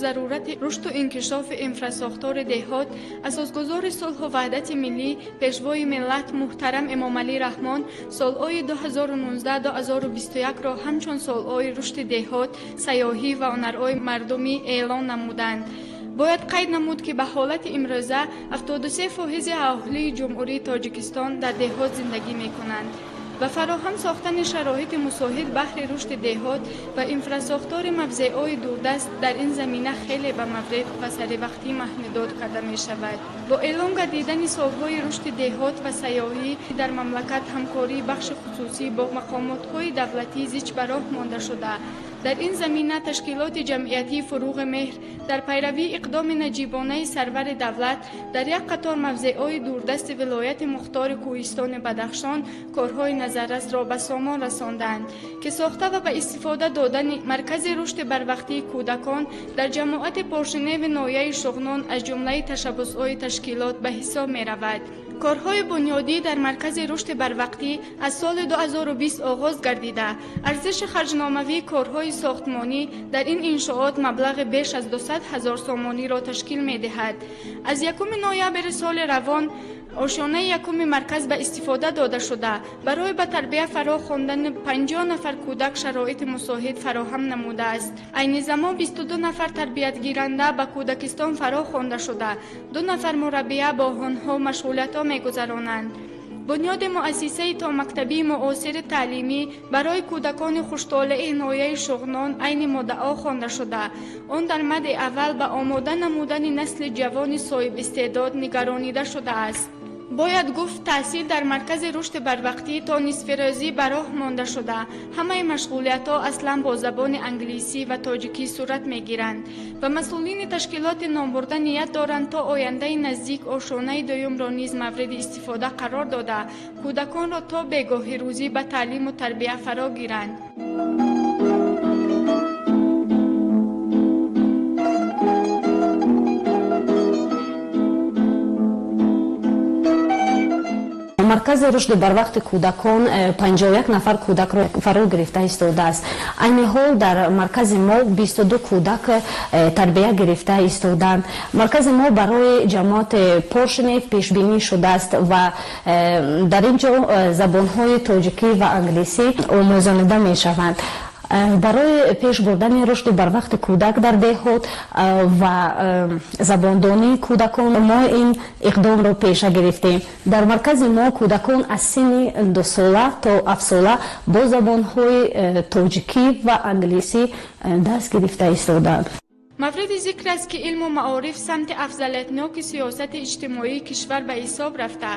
зарурати рушду инкишофи инфрасохтори деҳот, асосгузори сулҳу ваҳдати миллӣ, Пешвои миллат муҳтарам Эмомалӣ Раҳмон солҳои 2019-2021-ро ҳамчун солҳои рушди деҳот, сайёҳӣ ва ҳунарҳои мардумӣ эълон намуданд. Бояд қайд намуд, ки ба ҳолати имрӯза 73% аҳолии Ҷумҳурии Тоҷикистон дар деҳот зиндагӣ мекунанд. Ба фароҳам сохтани шароити мусоид баҳри рушди деҳот ва инфрасохтори мавзеъҳои дурдаст дар ин замина хеле ба маврид ва саривақтӣ маҳмидод карда мешавад. Бо эълон гардидани солҳои рушди деҳот ва сайёҳӣ дар мамлакат ҳамкории бахши хусусӣ бо мақомотҳои давлатӣ зич ба роҳ монда шуда. Дар ин замина ташкилоти ҷамъиятии Фуруғи меҳр дар пайравии иқдоми наҷибонаи сарвари давлат дар як қатор мавзеъҳои дурдасти вилояти мухтори Кӯҳистони Бадахшон корҳои назаррасро ба сомон расонданд, ки сохта ва ба истифода додани маркази рушди барвақтии кӯдакон дар ҷамоати Поршиневи ноҳияи Шуғнон аз ҷумлаи ташаббусҳои ташкилот ба ҳисоб меравад. Корҳои бунёдӣ дар маркази рушди барвақтӣ аз соли 2020 оғоз гардида, арзиши харҷномавии корҳои сохтмонӣ дар ин иншоот маблағи беш аз 200 ҳазор сомониро ташкил медиҳад. Аз 1 ноябри соли равон ошёнаи якуми марказ ба истифода дода шуда, барои ба тарбия фаро хондани 50 нафар кӯдак шароити мусоид фароҳам намудааст. Айни замон 22 нафар тарбиятгиранда ба кӯдакистон фаро хонда шуда, 2 нафар мураббия бо онҳо машғулиятҳо мегузаронанд. Бунёди муассисаи томактабии муосири таълимӣ барои кӯдакони хуштолеи ноҳияи Шуғнон айни муддао хонда шуда. Он дар мади аввал ба омода намудани насли ҷавони соҳибистеъдод нигаронида шудааст. Бояд гуфт, таҳсил дар маркази рушди барвақтӣ то нисфирӯзӣ ба роҳ монда шуда. Ҳамаи машғулиятҳо аслан бо забони англисӣ ва тоҷикӣ сурат мегиранд ва масъулини ташкилоти номбурда ният доранд то ояндаи наздик ошонаи дуюмро низ мавриди истифода қарор дода, кӯдаконро то бегоҳи рӯзӣ ба таълиму тарбия фаро гиранд. Маркази рушди барвақти кӯдакон 51 нафар кӯдакро фаро гирифта истодааст. Айни ҳол дар маркази мо 22 кӯдак тарбия гирифта истодаанд. Маркази мо барои ҷамоати Поршинев пешбинӣ шудааст ва дар ин ҷо забонҳои тоҷикӣ ва англисӣ омӯзонида мешаванд. Барои пеш бурдани рушди барвақти кӯдак дар деҳот ва забондонии кӯдакон мо ин иқдомро пеша гирифтем. Дар маркази мо кӯдакон аз синни 2сола то 7сола бо забонҳои тоҷикӣ ва англисӣ дарс гирифта истодаанд. Мавриди зикр аст, ки илму маориф самти афзалиятноки сиёсати иҷтимоии кишвар ба ҳисоб рафта.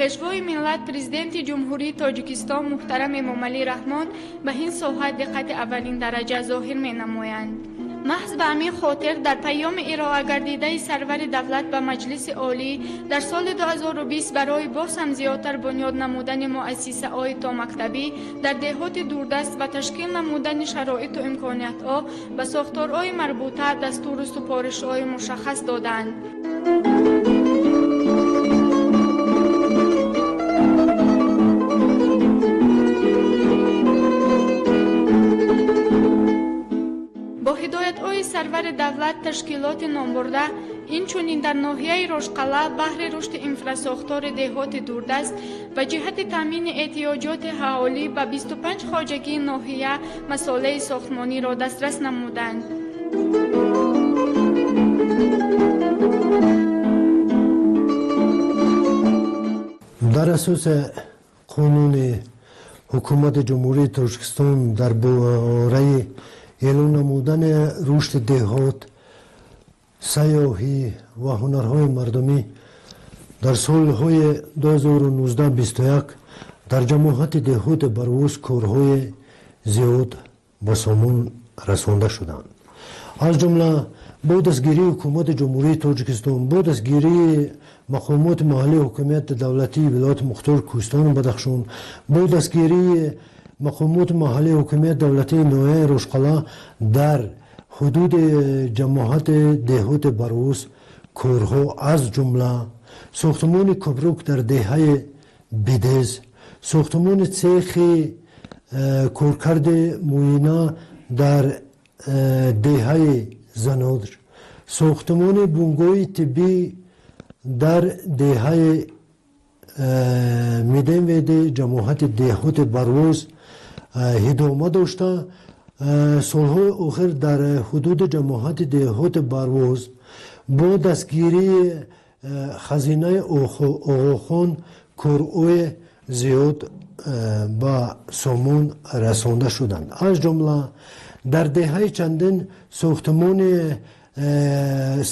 Пешвои миллат, Президенти Ҷумҳурии Тоҷикистон муҳтарам Эмомалӣ Раҳмон ба ин соҳа диққати аввалин дараҷа зоҳир менамоянд. Маҳз ба ҳамин хотир дар паёми ироагардидаи сарвари давлат ба Маҷлиси Олӣ дар соли 2020 барои боз ҳам зиёдтар бунёд намудани муассисаҳои томактабӣ дар деҳоти дурдаст ва ташкил намудани шароиту имкониятҳо ба сохторҳои марбута дастуру супоришҳои мушаххас доданд. Бо ҳидоятҳои сарвари давлат ташкилоти номбурда инчунин дар ноҳияи Рошқалъа баҳри рушди инфрасохтори деҳоти дурдаст ва ҷиҳати таъмини эҳтиёҷоти аҳолӣ ба 25 хоҷагии ноҳия масолеҳи сохтмониро дастрас намуданд. Дар асоси қонуни ҳукумати Ҷумҳурии Тоҷикистон дар бораи эълон намудани рушди деҳот, сайёҳӣ ва ҳунарҳои мардумӣ дар солҳои 2019-21 дар ҷамоати деҳоти Барвоз корҳои зиёд ба сомон расонда шуданд. Аз ҷумла бо дастгирии ҳукумати Ҷумҳурии Тоҷикистон, бо дастгирии мақомоти маҳаллии ҳукумияти давлатии вилояти мухтори Кӯҳистону Бадахшон, бо дастгирии мақомоти маҳаллии ҳукумияти давлатии ноҳияи Рошқалъа дар ҳудуди ҷамоати деҳоти Барвоз корҳо аз ҷумла сохтмони кӯпрук дар деҳаи Бидез, сохтмони цехи коркарди муина дар деҳаи Занодр, Сохтмони бунгоҳи тиббӣ дар деҳаи Миденведи ҷамоати деҳоти Барвоз идома дошта, солҳои охир дар ҳудуди ҷамоати деҳоти Барвоз бо дастгирии хазинаи Оғохон корҳои зиёд ба сомон расонда шуданд. Аз ҷумла дар деҳаи Чандин сохтмони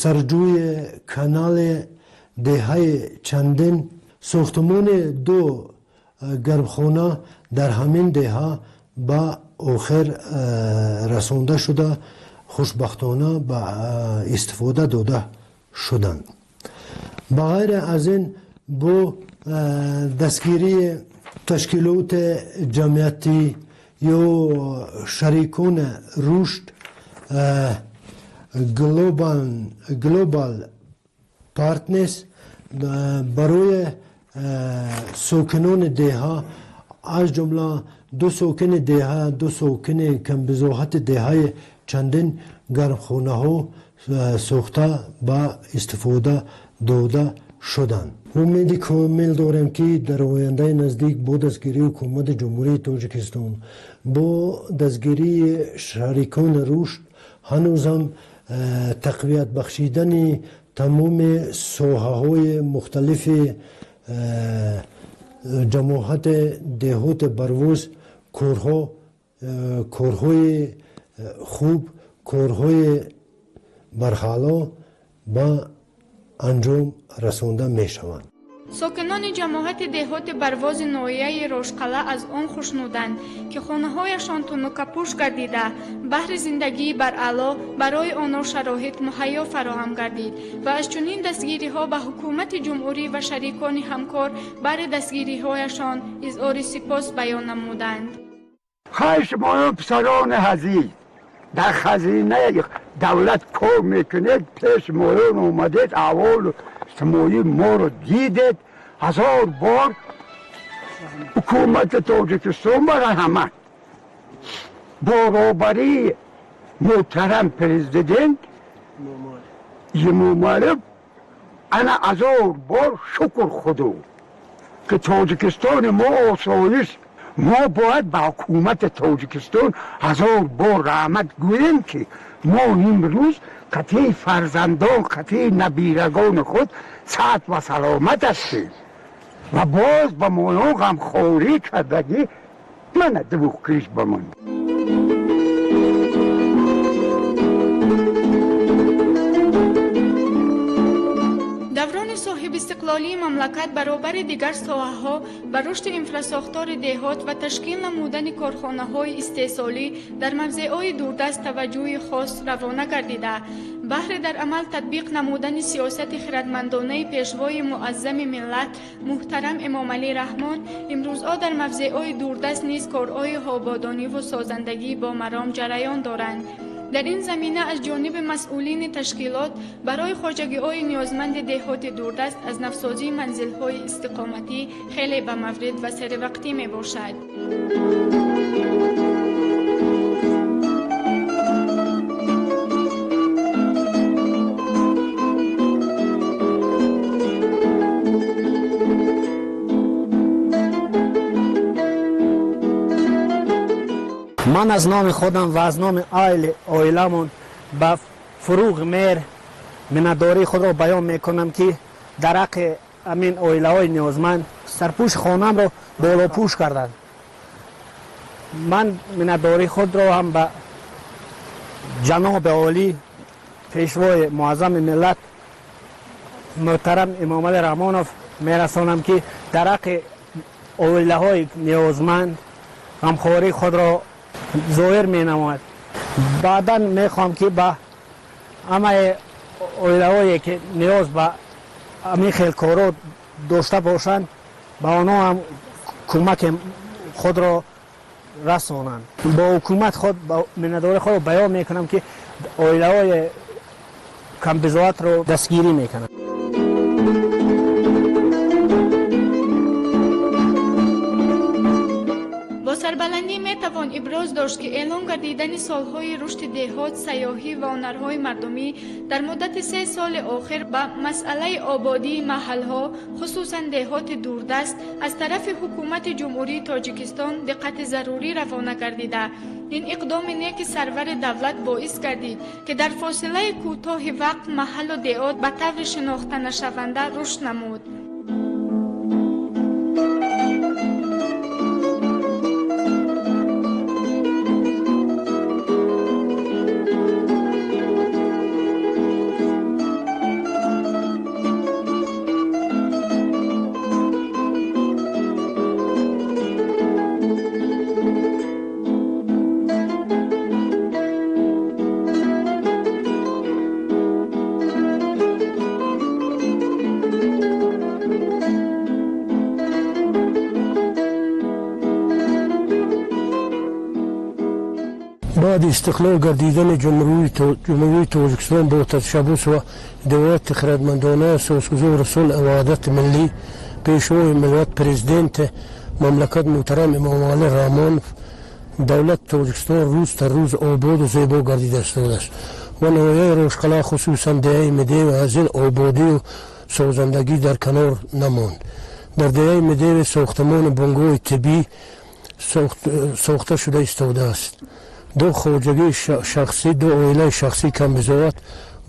сарҷӯи канали деҳаи Чандин, сохтмони ду гармхона дар ҳамин деҳа ба охир расонда шуда, хушбахтона ба истифода дода шуданд. Ба ғайр аз ин бо дастгирии ташкилоти ҷамъиятӣ ё шарикони рушд Глобал Партнерс барои сокинони деҳа, аз ҷумла ду сокини деҳа, ду сокини камбизоҳати деҳаи Чандин гармхонаҳо сохта ба истифода дода шуданд. Умеди комил дорем, ки дар ояндаи наздик бо дастгирии ҳукумати Ҷумҳурии Тоҷикистон, бо дастгирии шарикони рушд ҳанӯзам тақвият бахшидани тамоми соҳаҳои мухталифи ҷамоати деҳоти Барвоз корҳои хуб, корҳои барҳало ба анҷом расонда мешаванд. Сокинони ҷамоати деҳоти Барвози ноҳияи Рошқалъа аз он хушнуданд, ки хонаҳояшон тунукапӯш гардида, баҳри зиндагии баръало барои онҳо шароит муҳайё фароҳам гардид ва аз чунин дастгириҳо ба ҳукумати ҷумҳурӣ ва шарикони ҳамкор баҳри дастгириҳояшон изҳори сипос баён намуданд. Хоҳиш шумоён, писарони азиз, дар хазинаи давлат кор мекунед, пеш моён омадед, аҳволу иҷтимоии моро дидед. Ҳазор бор ҳукумати Тоҷикистон ба раҳмат бо роҳбарии муҳтарам президент Эмомалӣ, ана ҳазор бор шукр Худо, ки Тоҷикистони мо осоиш. Мо бояд ба ҳукумати Тоҷикистон ҳазор бор раҳмат гӯем, ки мо имрӯз қатъи фарзандон, қатъи набирагони худ саҳат ва саломат ҳастем ва боз ба моён ғамхорӣ кардагӣ. Мана дувухкриш ба ман. Даврони соҳибистиқлолии мамлакат баробари дигар соҳаҳо ба рушди инфрасохтори деҳот ва ташкил намудани корхонаҳои истеҳсолӣ дар мавзеъҳои дурдаст таваҷҷӯҳи хос равона гардида, баҳри дар амал татбиқ намудани сиёсати хирадмандонаи пешвои муаззами миллат муҳтарам Эмомалӣ Раҳмон, имрӯзҳо дар мавзеъҳои дурдаст низ корҳои ободониву созандагӣ бо маром ҷараён доранд. Дар ин замина аз ҷониби масъулини ташкилот барои хоҷагиҳои ниёзманди деҳоти дурдаст аз навсозии манзилҳои истиқоматӣ хеле ба маврид ва серивақтӣ мебошад. Ман аз номи худам ва аз номи оиламон ба Фуруғ Меҳр миннатдории худро баён мекунам, ки дар ҳаққи ҳамин оилаҳои ниёзманд сарпӯши хонаамро болопӯш карданд. Ман миннатдории худро ҳам ба ҷаноби олӣ, пешвои муаззами миллат муҳтарам Эмомалӣ Раҳмонов мерасонам, ки дар ҳаққи оилаҳои ниёзманд ғамхории худро зоҳир менамояд. Баъдан мехоҳам, ки ба ҳамаи оилаҳое, ки ниёз ба ҳамин хел корҳо дошта бошанд, ба онҳо ҳам кӯмаки худро расонанд. Бо ҳукумат худ миннатдории худро баён мекунам, ки оилаҳои камбизоатро дастгирӣ мекунанд. Бо Сарбаландӣ метавон иброз дошт, ки эълон гардидани солҳои рушди деҳот, сайёҳӣ ва ҳунарҳои мардумӣ дар муддати 3 соли охир ба масъалаи ободии маҳалҳо, хусусан деҳоти дурдаст, аз тарафи ҳукумати Ҷумҳурии Тоҷикистон диққати зарурӣ равона гардида. Ин иқдоми неки сарвари давлат боис гардид, ки дар фосилаи кӯтоҳи вақт маҳаллу деҳот ба таври шинохтанашаванда рушд намуд. Баъди истиқлол гардидани Ҷумҳурии Тоҷикистон бо ташаббус ва ҳидояти хирадмандонаи асосгузори сулҳу ваҳдати миллӣ, пешвои миллат, президенти мамлакат муҳтарам Эмомалӣ Раҳмонов, давлати Тоҷикистон рӯз то рӯз ободу зебо гардида истодааст ва ноҳияи Рошқалъа, хусусан деҳаи Медеви, аз ин ободию созандагӣ дар канор намонд. Дар деҳаи Медеви сохтмони бунгоҳи тиббӣ сохта шуда истодааст. Ду хоҷагии шахсӣ, ду оилаи шахсии камбизоат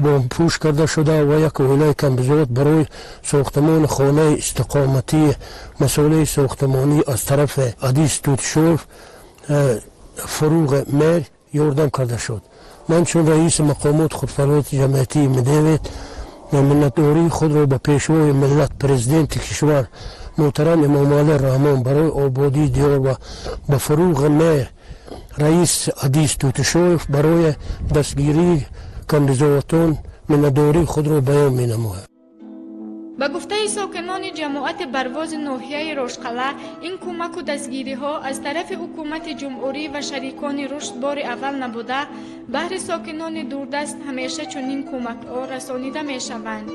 бомпӯш карда шуда ва як оилаи камбизоат барои сохтмони хонаи истиқоматии масолеҳи сохтмонӣ аз тарафи Адис Тутшоев Фуруғи Меҳр ёрдам карда шуд. Ман чун раиси мақомоти худфармоии ҷамъиятии Медеви миннатдории худро ба пешвои миллат, президенти кишвар муҳтарам Эмомалӣ Раҳмон барои ободии диёр ва ба Фуруғи Меҳр раис Адис Тутшоев барои дастгирии камбизоатон миннатдории худро баён менамояд. Ба гуфтаи сокинони ҷамоати Барвози ноҳияи Рошқалъа, ин кӯмаку дастгириҳо аз тарафи ҳукумати ҷумҳурӣ ва шарикони рушд бори аввал набуда, баҳри сокинони дурдаст ҳамеша чунин кӯмакҳо расонида мешаванд.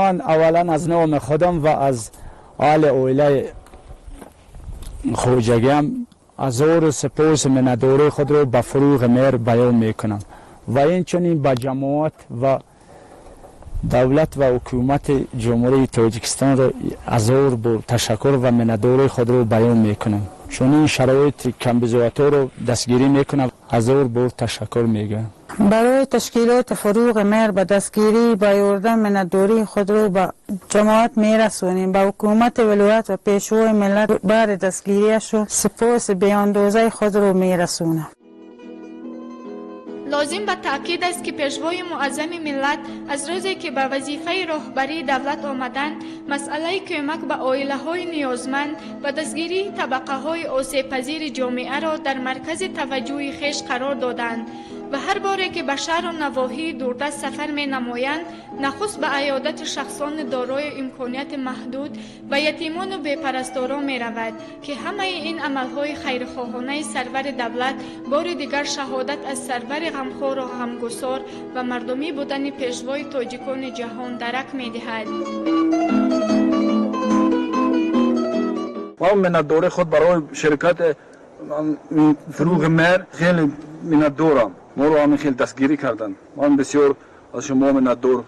Ман аввалан аз номи худам ва аз аҳли оилаи хоҷагиам азору сипосу миннатдории худро ба Фуруғи Меҳр баён мекунам ва инчунин ба ҷамоат ва давлат ва ҳукумати Ҷумҳурии Тоҷикистонро азор бо ташаккур ва миннатдории худро баён мекунам. Чунин шароити камбизоатҳоро дастгирӣ мекунам, азор бор ташаккур мегӯям. Барои ташкилоти Фуруғи Меҳр ба дастгирӣ ба ёрдам миннатдории худро ба ҷамоат мерасонем, ба ҳукумати вилоят ва пешвои миллат баҳри дастгириашон сипоси беандозаи худро мерасонам. Лозим ба таъкид аст, ки пешвои муаззами миллат аз рӯзе ки ба вазифаи роҳбарии давлат омаданд, масъалаи кӯмак ба оилаҳои ниёзманд ва дастгирии табақаҳои осебпазири ҷомеаро дар маркази таваҷҷӯҳи хеш қарор доданд ва ҳар боре ки ба шаҳру навоҳии дурдаст сафар менамоянд, нахуст ба аёдати шахсони дорои имконияти маҳдуд ва ятимону бепарасторон меравад, ки ҳамаи ин амалҳои хайрхоҳонаи сарвари давлат бори дигар шаҳодат аз сарвари ғамхору ғамгусор ва мардумӣ будани пешвои тоҷикони ҷаҳон дарак медиҳад. Ман миннатдории худ барои ширкати Фуруғи Меҳр хеле миннатдорам. Моро ҳамин хел дастгирӣ карданд. Ман бисёр аз шумо миннатдор.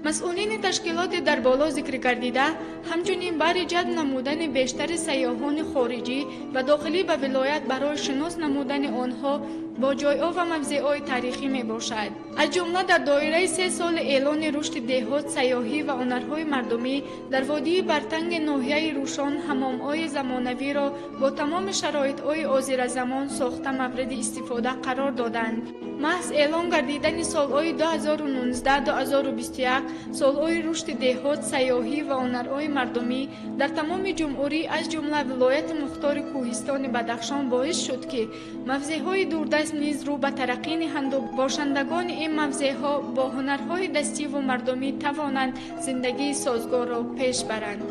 Масъулини ташкилоти дар боло зикр гардида ҳамчунин баҳри ҷалб намудани бештари сайёҳони хориҷӣ ва дохилӣ ба вилоят барои шинос намудани онҳо бо ҷойҳо ва мавзеъҳои таърихӣ мебошад. Аз ҷумла дар доираи 3 соли эълони рушди деҳот, сайёҳӣ ва ҳунарҳои мардумӣ дар водии Бартанги ноҳияи Рӯшон ҳамомҳои замонавиро бо тамоми шароитҳои ҳозиразамон сохта мавриди истифода қарор доданд. Маҳз эълон гардидани солҳои 2019-2021 солҳои рушди деҳот, сайёҳӣ ва ҳунарҳои мардумӣ дар тамоми ҷумҳурӣ аз ҷумла вилояти мухтори кӯҳистони Бадахшон боис шуд, ки мавзеъҳои дурдаст низ рӯ ба тараққӣ ниҳанду бошандагони ин мавзеъҳо бо ҳунарҳои дастиву мардумӣ тавонанд зиндагии созгорро пеш баранд.